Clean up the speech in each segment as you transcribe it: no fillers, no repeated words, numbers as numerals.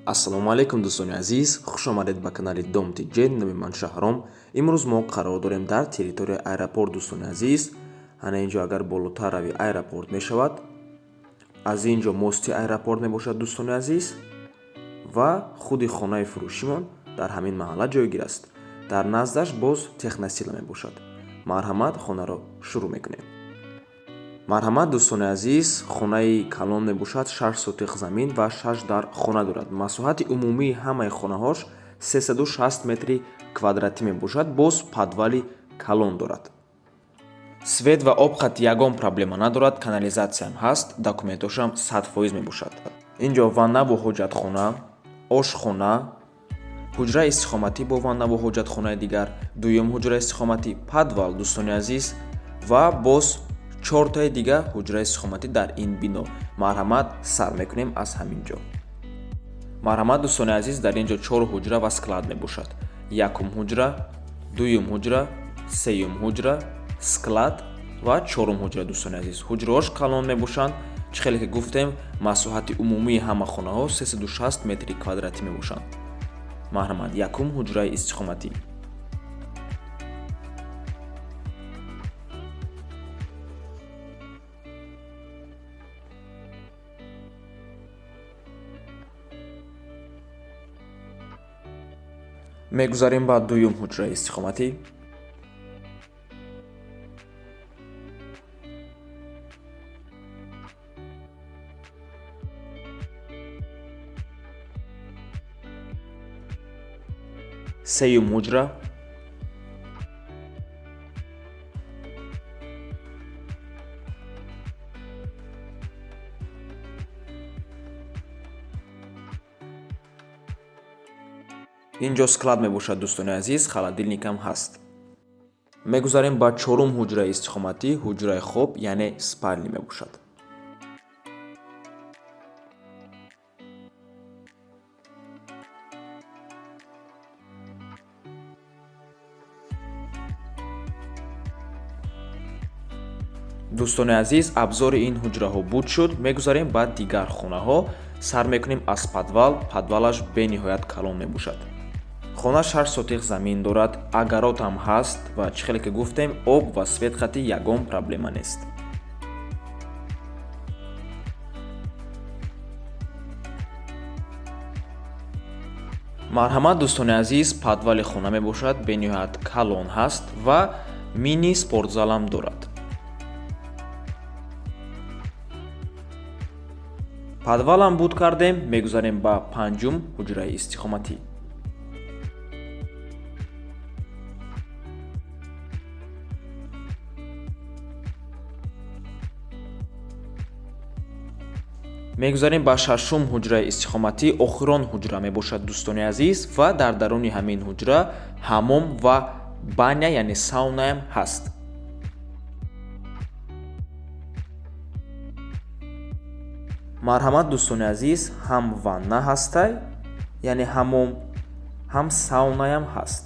Ассалому алайкум, дӯстони азиз, хуш омадед ба канали Дом ТЖ. Номи ман Шаҳром. Имрӯз мо қарор дорем дар территорияи аэропорт, дӯстони азиз. Ана ин ҷо агар болотар рави, аэропорт мешавад. Аз ин ҷо мости аэропорт мебошад, дӯстони азиз, ва худи хонаи фурӯшимон дар ҳамин маҳалла ҷойгир аст. Дар наздаш боз Техносила мебошад. Марҳамат, хонаро шурӯъ мекунем. Марҳамат, дӯстони азиз, хонаи калон мебошад, 6 сотих замин ва шаш дар хона дорад. Масоҳати умумии ҳамаи хонаҳош 360 метри квадратӣ мебошад. Боз подвали калон дорад. Свет ва об хат ягон проблема надорад, канализатсияам ҳаст, документошам 100% мебошад. Ин ҷо ваннаву ҳоҷатхона, ошхона, ҳуҷраи истиқоматӣ бо ваннаву ҳоҷатхонаи дигар, дуюм ҳуҷраи истиқоматӣ, подвал, дӯстони азиз, ва боз чортаи дига ҳуҷраи истиқоматӣ дар ин бино. Марҳамат, сар мекунем аз ҳамин ҷо. Марҳамат, дӯстони азиз, дар ин ҷо чор ҳуҷра ва склад мебошад: якум ҳуҷра, дуюм ҳуҷра, сеюм ҳуҷра, склад ва чорум ҳуҷра. Дӯстони азиз, ҳуҷраҳош калон мебошанд. Чӣ хеле ки гуфтем, масоҳати умумии ҳама хонаҳо 360 метри квадратӣ мебошанд. Марҳамат, якум ҳуҷраи истиқоматӣ. Мегузарем ба дуюм ҳуҷраи истиқоматӣ. Сеюм ҳуҷра. Ин ҷо склад мебошад, дӯстони азиз, холодильникам ҳаст. Мегузарем ба чорум ҳуҷраи истиқоматӣ, ҳуҷраи хоб, яъне спальня мебошад. Дӯстони азиз, обзори ин ҳуҷраҳо буд шуд. Мегузарем ба дигар хонаҳо. Сар мекунем аз подвал. Подвалаш бениҳоят калон мебошад. Хона 6 сотих замин дорад, огород ҳам ҳаст ва чӣ хеле ки гуфтем, об ва свет хати ягон проблема нест. Марҳамат, дӯстони азиз, подвали хона мебошад, бениҳоят калон ҳаст ва мини спортзалам дорад. Подвалам буд кардем, мегузарем ба панҷум ҳуҷраи истиқоматӣ. Мегузарем ба шашум ҳуҷраи истиқоматӣ, охирон ҳуҷра мебошад, дӯстони азиз, ва дар даруни ҳамин ҳуҷра ҳамом ва баня, яъне саунаям ҳаст. Марҳамат, дӯстони азиз, ҳам ванна ҳастай, яъне ҳамом, ҳам саунаям ҳаст.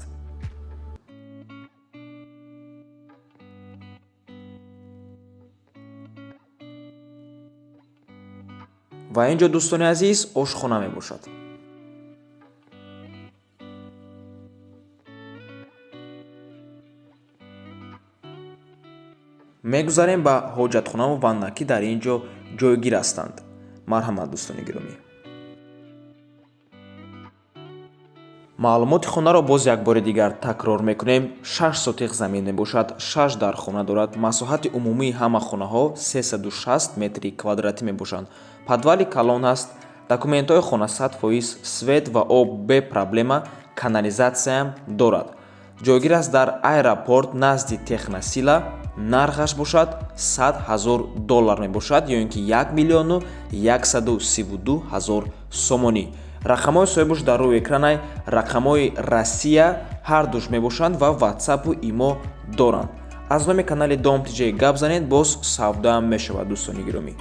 Ва ин ҷо, дӯстони азиз, ошхона мебошад. Мегузарем ба ҳоҷатхонаву ванна, ки дар ин ҷо ҷойгир ҳастанд. Марҳамат, дӯстони гиромӣ, маълумоти хонаро боз як бори дигар такрор мекунем: 6 сотих замин мебошад, шаш дар хона дорад, масоҳати умумии ҳама хонаҳо 360 метри квадратӣ мебошанд, подвали калон аст, документҳои хона 100%, свет ва об бепроблема, канализатсияам дорад. Ҷойгир аст дар аэропорт, назди Техносила. Нархаш бошад 100 000 доллар мебошад ё ин ки 1 132 000 сомонӣ. Рақамҳои соҳибуш дар рӯи экранай, рақамҳои Россия ҳардуш мебошанд ва Ватсапу Имо доранд. Аз номи канали Дом ТЖ гап занед, боз савдаам мешавад. Дӯстони гиромӣ,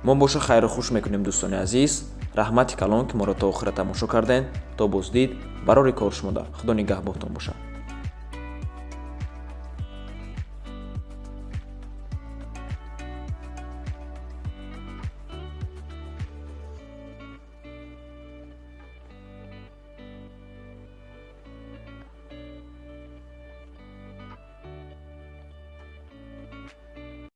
мо боша хайру хуш мекунем. Дӯстони азиз, раҳмати калон, ки моро то охира тамошо кардем. То боздид, барори кор шумода, Худо нигаҳбонтон бошад.